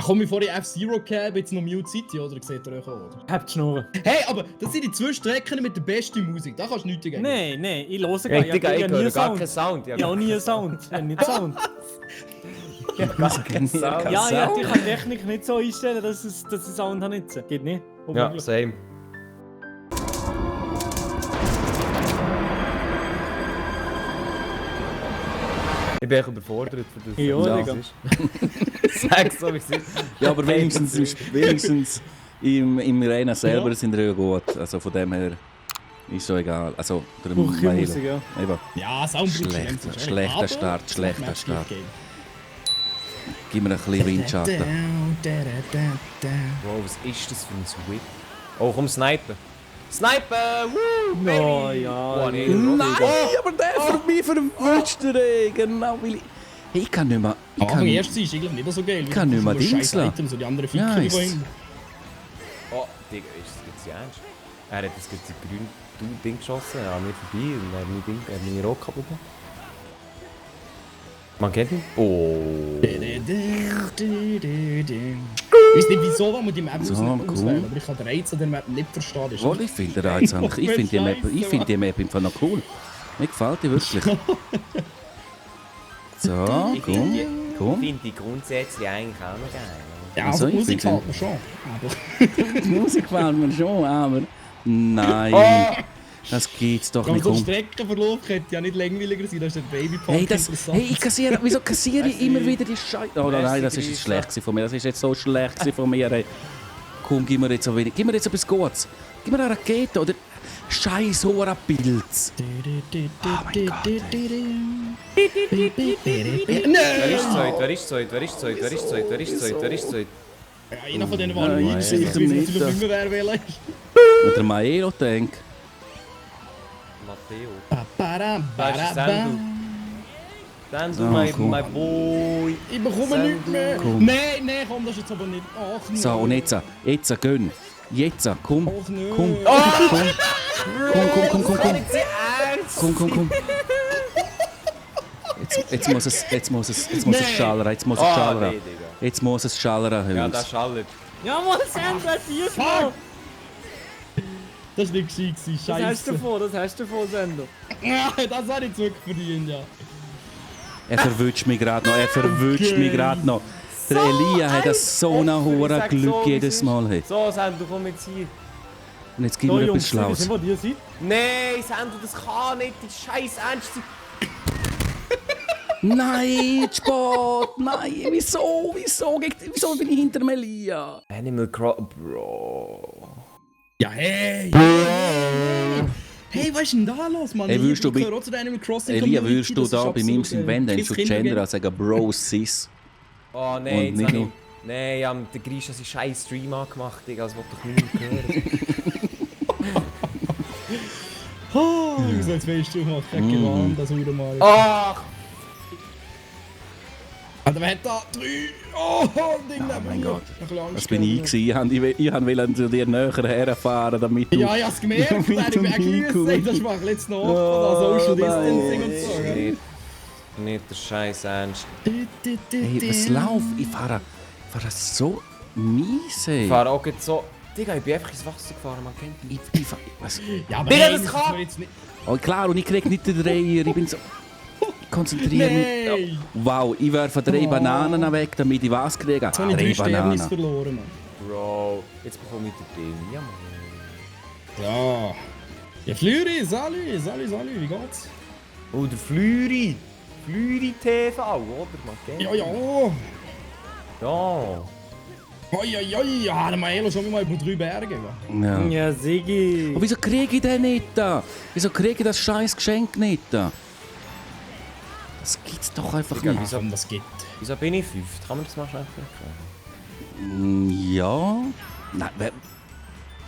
Ach komm, bevor ich F-Zero gehabt jetzt noch Mute City, oder? Seht ihr euch auch, oder? Habt die Schnurren. Hey, aber das sind die 2 Strecken mit der besten Musik. Da kannst du nichts dagegen. Nein, ich höre Ja, gar nicht. Digga, Ich ich habe nie höre einen gar keinen Sound. Sound. Ich habe nie einen Sound. Ich habe nicht Sound. Ich habe gar keinen Sound. Ja, ich kann die Technik nicht so einstellen, dass es Sound hat nicht. Geht nicht. Ja, Unmöglich. same. Ich bin echt überfordert für das. Ja, Digga. Sag's so, wie es ist. Ja, aber wenigstens im Rennen selber sind wir ja gut. Also von dem her ist so egal. Also der Musik, ja. Eben. Ja, Sound Schlechter Start. Gib mir ein bisschen Windschatten. Wow, was ist das für ein Whip? Oh, komm, Sniper! Sniper! Woo! No, ja. Oh, nee, Nein, aber der für mich verwünscht er genau, weil ich kann nicht mehr... Aber erst ist eigentlich nicht so geil. Ich kann nicht mehr Dings lassen. So die anderen Ficker, die Nice. Oh, Digga, ist das jetzt ernst? Er hat das jetzt grüne Ding geschossen, an mir vorbei und er hat meine Rock kaputt gemacht. Man kennt ihn? Oh. Ich weiß nicht wieso, wenn man die Map So, auswählen, cool. aber ich kann den Reiz an der Map nicht verstehen. Das ist Wohl, ich finde Reiz eigentlich. Ich finde die Map einfach noch cool. Mir gefällt die wirklich. So, Ich komm. finde die grundsätzlich eigentlich auch noch geil. ja, Also, also, ich Musik finde- gefällt mir schon. Aber Die Musik gefällt mir schon, aber... Nein, das geht's doch nicht so ein um. Streckenverlauf könnte ja nicht langweiliger sein, das ist der Babypunk Ich kassiere, wieso kassiere ich immer wieder die Scheiße? Oh nein, das ist jetzt schlecht gewesen von mir. Das ist jetzt so schlecht gewesen von mir. Ey. Komm, gib mir jetzt so wenig. Gib mir jetzt etwas Gutes. Gib mir eine Rakete oder Scheiß hoher Pilz. Wer ist zweit? Einer von denen Nein, war ich sicher nicht. nicht mehr wer wählen. Mit der Maelo denk. Matteo. Da ist Sandu. Sandu, my boy. Ich bekomme nichts mehr. Komm. Nein, komm, das ist jetzt aber nicht. Ach, nein. So, und jetzt gönn. Jetzt, komm. Ach, nein. Komm. Komm. Jetzt muss es schallern. Jetzt muss es schallern. Ja, Höns. das schallt. Ja, Mann, Sandra, diesmal! Das war nicht gescheit, gewesen, Das hast du scheiße. davon, Sandra. Ja, das habe ich zurückverdient, ja. Er verwünscht mich gerade noch. Der Elia hat das so ein hohes Glück jedes Mal. Hat. So, Sandu, komm jetzt hier. Und jetzt gib mir etwas Schlaues. Sind wir dir seid? Nein, Sandu, das kann nicht die scheiß ernst sein. Nein, Sport! Nein, wieso bin ich hinter dem Elia? Animal Bro. Ja, hey! Hey, was ist denn da los, Mann? Hey, würdest du Ich gehöre auch zu der Animal Crossing Elia, Community, würdest du das ist da bei meinem absolut, wenn dann kein schon Kindergame. Gender sagen Bro, Sis? Oh Und nein, nicht nur- Nein, der Grisha hat seinen scheiß Stream angemacht, Digga, das wollte doch niemand hören. Oh, wieso jetzt weißt du, macht kein Gewand, das Huren mal. Ach! Aber wer hat da 3? Oh, Ding Oh mein Gott. Das bin ich gewesen. Ich wollte zu dir näher herfahren, damit du... Ja, ich hab's gemerkt, Damit der du ich weggelöst. Das macht jetzt noch da Social Distancing und so. gell? Nicht der scheiß Ernst. Hey, was läuft? Ich fahre so mies, ey. Ich fahre auch jetzt so... Digga, ich bin einfach ins Wasser gefahren, man kennt mich. Was? Ja, aber Digga, hey, das das kann- kann man jetzt nicht. Oh klar, und ich krieg nicht den Dreier. Ich bin so... Ich konzentriere mich. Nein! Wow, ich werfe 3 Bananen weg, damit ich was kriege. Jetzt habe ich 3 Sternis verloren, Mann. Bro, jetzt bekomme ich den Ding. Ja, Mann. Ja. Ja, Flüri, Sali, wie geht's? Oh, der Flüri. Flüri TV, oder? Man kennt Ja, ja. Ja. Hoi, ja, der Maelo schon mal über 3 Berge. Ja. Ja, Sigi. Und wieso kriege ich den nicht da? Wieso kriege ich das scheiß Geschenk nicht da? Das gibt's doch einfach Digga, nicht. Wieso das gibt? Wieso bin ich 5? Kann man das mal schnell fragen? Ja. Nein,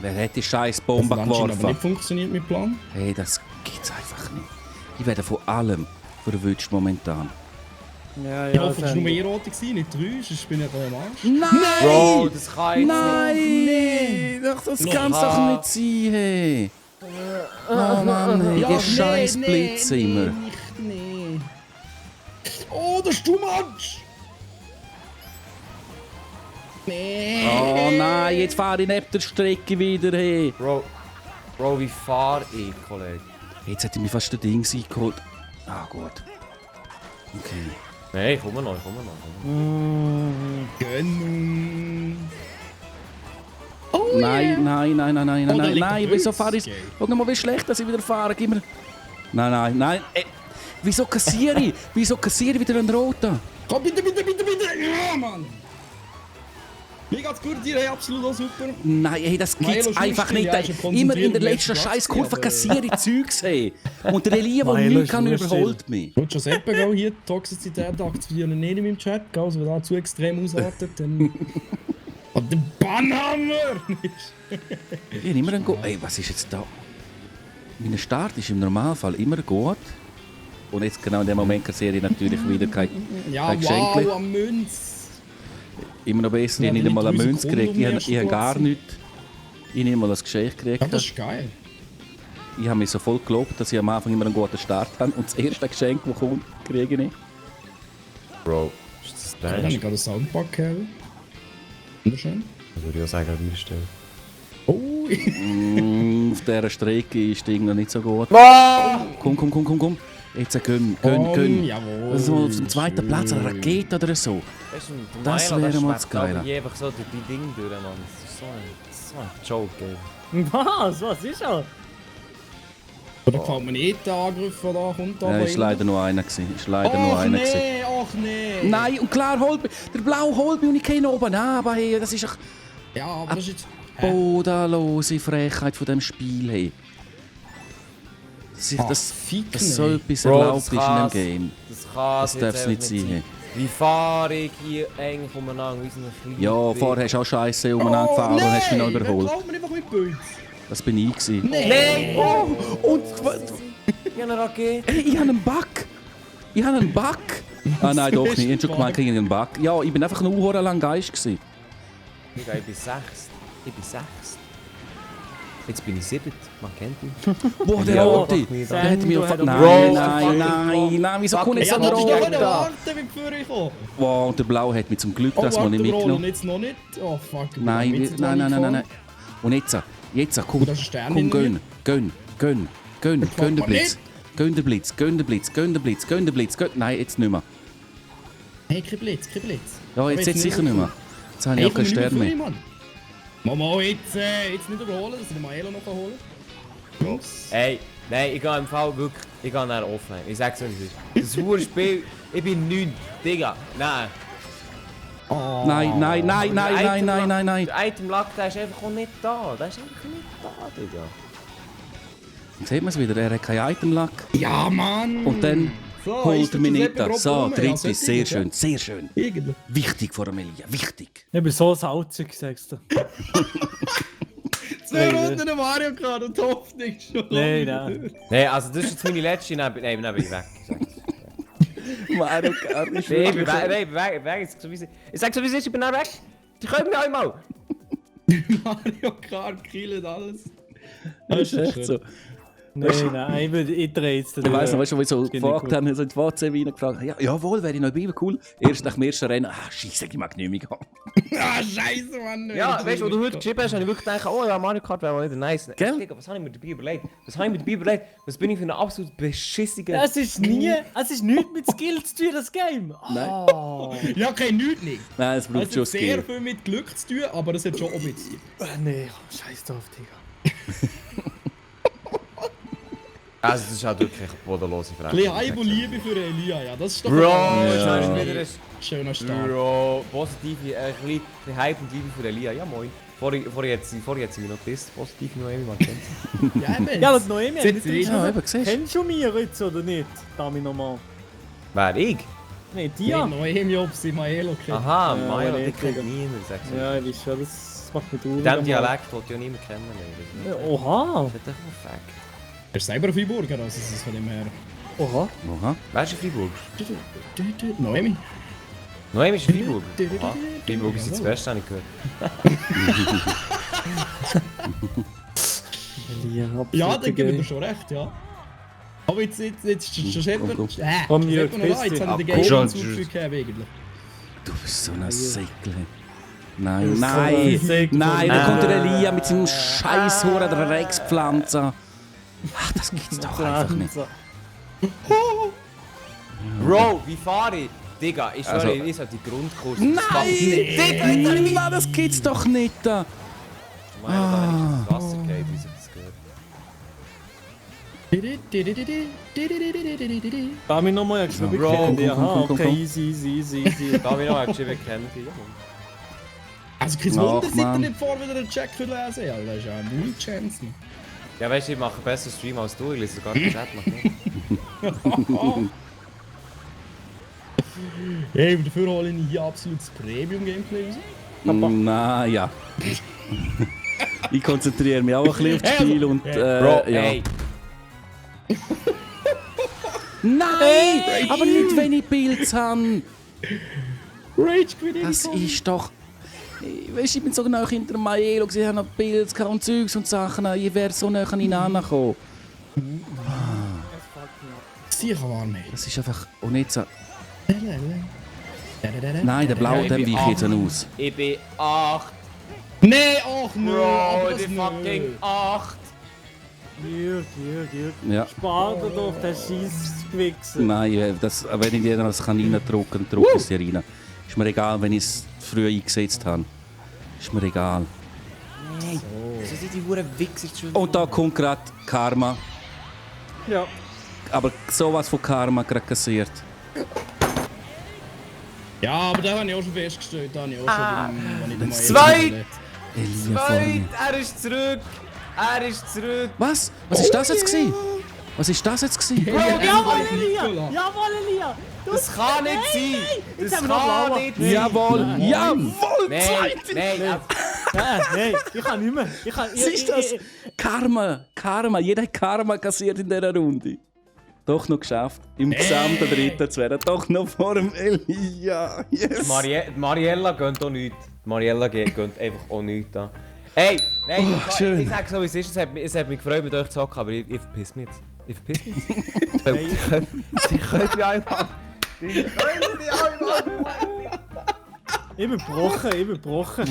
wer hat die scheiß Bombe Das hat anscheinend aber geworfen? nicht funktioniert mit Plan. Hey, das gibt's einfach nicht. Ich werde von allem verwünscht momentan. Ja, Ich hoffe, es war nur mehr rote, nicht 3, sonst bin ich am Arsch. Nein! Bro, das kann jetzt Nein! Doch, das kann's doch nicht sein, hey! Oh Mann, hey, die scheiß Blitze immer. Nee. Oh, das ist too much! Nee. Oh nein, jetzt fahre ich neben der Strecke wieder hin. Bro, wie fahr ich, Kollege? Jetzt hätte ich mir fast das Ding eingeholt. Ah, gut. Okay. Nein, komm noch. Gönnung. Nein, wieso fahre ich... Schau mal, wie schlecht dass ich wieder fahre. Gib mir... Nein. Wieso kassiere ich? Wieso kassiere ich wieder einen roten? Komm, bitte. Ja, Mann. Mir geht's gut, dir, hey, absolut auch super. Nein, hey, das gibt's Milo, einfach nicht. ja, ist ja Immer in der konzentriert letzten auf den scheiß Kurve Platz, kassiere ich Zeugs, hey. Und der Elia, der Milo nichts kann, ist überholt mich. Gut, Giuseppe, gell, hier, Toxizität aktivieren nicht in meinem Chat, gell, also wenn da zu extrem ausartet, dann... Und den Bannhammer! Ich habe immer einen Ey, was ist jetzt da? Mein Start ist im Normalfall immer gut. Und jetzt genau in dem Moment kassiere ich natürlich wieder kein Geschenkli. Wow, am Münz! Immer noch besser, ich Ja, habe nicht einmal eine nicht Münze 3 gekriegt. Ich Sekunden habe gar am nichts. Ich habe nicht einmal ein Geschenk gekriegt. Ja, das ist geil. Ich habe mich so voll gelobt, dass ich am Anfang immer einen guten Start habe. Und das erste Geschenk, das kommt, kriege ich nicht. Bro, ist das Dann habe dein? ich gerade einen Soundpack gehabt. Wunderschön. Das würde ich auch sagen, an deiner Stelle. Oh, Auf dieser Strecke ist das Ding noch nicht so gut. Ah! Komm. Jetzt gönn. jawohl. Also auf dem zweiten Platz eine Rakete oder so. Weißt du, Das Milo, wäre mal schmeckt, das Geile. Ich einfach so durch die Dinge durch, Mann. Das ist so ein Joke, ey. Was ist er? Da gefällt mir nicht der Angriff, der da kommt. Ja, ist leider nur einer gewesen. Ach nee. Nein, und klar holt mich. Der Blau holt mich und ich gehe oben an. Aber hey, das ist doch Ja, aber das ist jetzt... bodenlose Frechheit von diesem Spiel. Hey. Das so etwas Bro, erlaubt ist in dem kann's. Game. Das kann Das darf es nicht sein. Hey. Wie fahre ich hier eigentlich umeinander? Wie so ein kleiner Ja, vorher hast du auch Scheiße umeinander gefahren und hast mich noch überholt. Glaubt mir einfach mit Bild. Das bin ich gewesen. Nein! Und Ich habe eine Rakete. hey, ich habe einen Bug. Ah nein, doch nicht. Ich habe schon gemeint, ich habe einen Bug. Ja, ich bin einfach ein Uhr lang Geist gewesen. Ich bin 6. Jetzt bin ich 7. Man kennt mich. Boah, der Ja, Rote. mach mich da. Der hätte mich Bro, auf... Bro, Nein, wieso kommt jetzt Ja, so ein das ist doch Roter? der Warte, wie bevor ich komme. Wow, und der Blau hat mich zum Glück Oh, das mal warte, nicht Roland, mitgenommen. jetzt noch nicht. Oh, fuck. ich bin Nein, mit jetzt noch nein. reingefahren. Und jetzt, komm, das ist Stern komm, hinter mir. gönn den man Blitz. Gönn den Blitz. Nein, jetzt nicht mehr. Hey, kein Blitz. Ja, jetzt sicher nicht mehr. Jetzt habe ich auch keinen Stern mehr. Mama, jetzt nicht überholen, dass ich den Maelo noch holen kann. Jungs. Hey, nein, ich gehe im Fall wirklich. Ich gehe nach offline. Ich sag's euch, wie es ist. Das Hurenspiel. Ich bin 9. Digga, nein. Oh. Nein. Der Item-Lack, der ist einfach auch nicht da. Der ist einfach nicht da, Digga. Sieht man es wieder, er hat keinen Item-Lack. Ja, Mann. Und dann So, holt ist er mich das nicht eben da. So, grob rum? Ja, drittes, sollte sehr ich, ja. schön, sehr schön. Irgendwie. Wichtig vor Amelia, wichtig. Ich bin so salzig, sagst du. 2 Runden im Mario Kart und die Hoffnung schon. Nein. Nein, also das ist jetzt meine letzte. Nein, bin ich weg. Mario Kart ist Ich bin weg. Ich sag's so wie es ist, ich bin auch weg. Die können mich einmal. Mario Kart killt alles. Das ist echt so. Nein, ich drehe jetzt Ich weiss noch, weißt du, wo ich so geht nicht gefragt gut. habe, so in die WC reingefragt, ja, jawohl, wäre ich noch dabei, cool. Erst nach dem ersten Rennen, scheisse, ich mag nicht mehr gehen. Ah, scheiße, Mann. Ja, weißt du, wo du heute geschrieben hast, habe ich wirklich gedacht, oh ja, Mario Kart wäre mal wieder nice. Gell? Digga, was habe ich mir dabei überlegt? Was bin ich für eine absolut beschissige... Es ist nichts mit Skill zu tun, das Game. Nein. Oh. Ja, okay, nichts nicht. Nein, es braucht Es schon hat sehr Skill. viel mit Glück zu tun, aber das hat schon auch mit Skill. Nee, scheiß drauf, Digga. Also das ist halt wirklich eine bodenlose Frage. Ein bisschen Hype und Liebe für Elia, ja, das ist doch Bro, ein jetzt hast du wieder ein... schöner Start. Bro, positive, ein bisschen Hype und Liebe für Elia, ja moin. Vorher hat sie mich noch getestet, positiv Noemi, man kennt Ja, eben. Ja, aber Noemi, Sitzt sie Ja, eben, siehst du. kennst du mich jetzt oder nicht? Dami nochmal. Wer, ich? Nein, Ja. Dia. Noemi, ob sie Maelo kennt. Aha, Ja, Mario, nee, die kennt Digga. niemand, sagst du. Ja, ich weiß schon, das macht mich In diesem Dialekt wollte ich ja niemand kennenlernen. Oha. Das ist doch ein Fact. Er ist selber Freiburger, also es ist von dem her. Oha. Aha. Weißt du Freiburg? Noemi. Noemi ist Freiburg. Aha, Freiburg ist das Beste, habe ich gehört. Ja, dann gebe ich dir schon recht, ja. Aber jetzt ist Giuseppe... Komm. Komm, Giuseppe noch Jörg, da, jetzt Christi. habe ich den Ah, Game komm. hinzugefügt gegeben, eigentlich. Du bist so ein Säckle. Nein, Das nein, ist sehr nein, da gut. kommt der Elia mit seinem scheiß Hure der Rexpflanze. Ach, das gibt's doch einfach nicht. Bro, wie fahre ich? Digga, ich Also- schwöre, ich soll die Grundkurs. Nein, Mann, das gibt's doch nicht. Meine, da ist das Wasser geht, wie sich das gehört. Darf ich nochmal geschrieben? Bro, Aha, komm. okay, easy. Da habe ich noch geschrieben, kennen die. Also kein Ach, Wunder, seid ihr Mann. nicht vor wieder den Check lesen, Alter. Das ist ja null Chance. Ja, weißt du, ich mache einen besseren Stream als du, ich lese sogar den Chat noch nicht. Hey, aber dafür hole ich hier absolutes Premium-Gameplay raus. Na ja. Ich konzentriere mich auch ein bisschen auf das Hey, Spiel und Bro, ja. ey. Nein, aber nicht wenn ich Pilze habe. Rage Quit Das ist doch... Weißt du, ich bin so nah hinter Maelo, ich habe noch Pilze gehabt und Zeugs und Sachen. Ich wäre so nah hineingekommen. Sicher war nicht. Das ist einfach... Und jetzt... Nein, der Blaue, Ich den bin weiche ich jetzt aus. Ich bin 8. Nein, ach nö. Bro, aber die das fucking nö. 8. Jürg. Ja. Spar dir doch den Scheissgewichser. Nein, das, wenn ich dir das Kanin drücke, dann drücke ich sie rein. Ist mir egal, wenn ich es früh eingesetzt habe. Ist mir egal. So sind die Huren Wichser schon. Und da kommt gerade Karma. Ja. Aber sowas von Karma gerade kassiert. Ja, aber da habe ich auch schon festgestellt. Da habe ich auch schon, wenn ich den mal Zweit! Elia vor mir. Er ist zurück! Er ist zurück! Was? Was ist das jetzt gewesen? Was ist das jetzt gewesen? Jawohl, Elia! Das kann nicht sein! Jetzt Das haben wir noch kann blaue. nicht sein! Jawohl! Jawohl! Nein, nein, Nein, ich kann nicht mehr. Was ist das? Karma! Karma! Jeder hat Karma kassiert in dieser Runde. Doch noch geschafft. Im gesamten dritten zu werden. Doch noch vor dem Elia. Yes! Mariella gönnt auch nichts. Mariella gönnt einfach auch nichts an. Ey, nein, schön. ich sag so wie es ist, es hat mich gefreut mit euch zu zocken, aber ich verpiss mich jetzt. Ich verpiss mich jetzt. Sie können mich einfach... Ich bin gebrochen.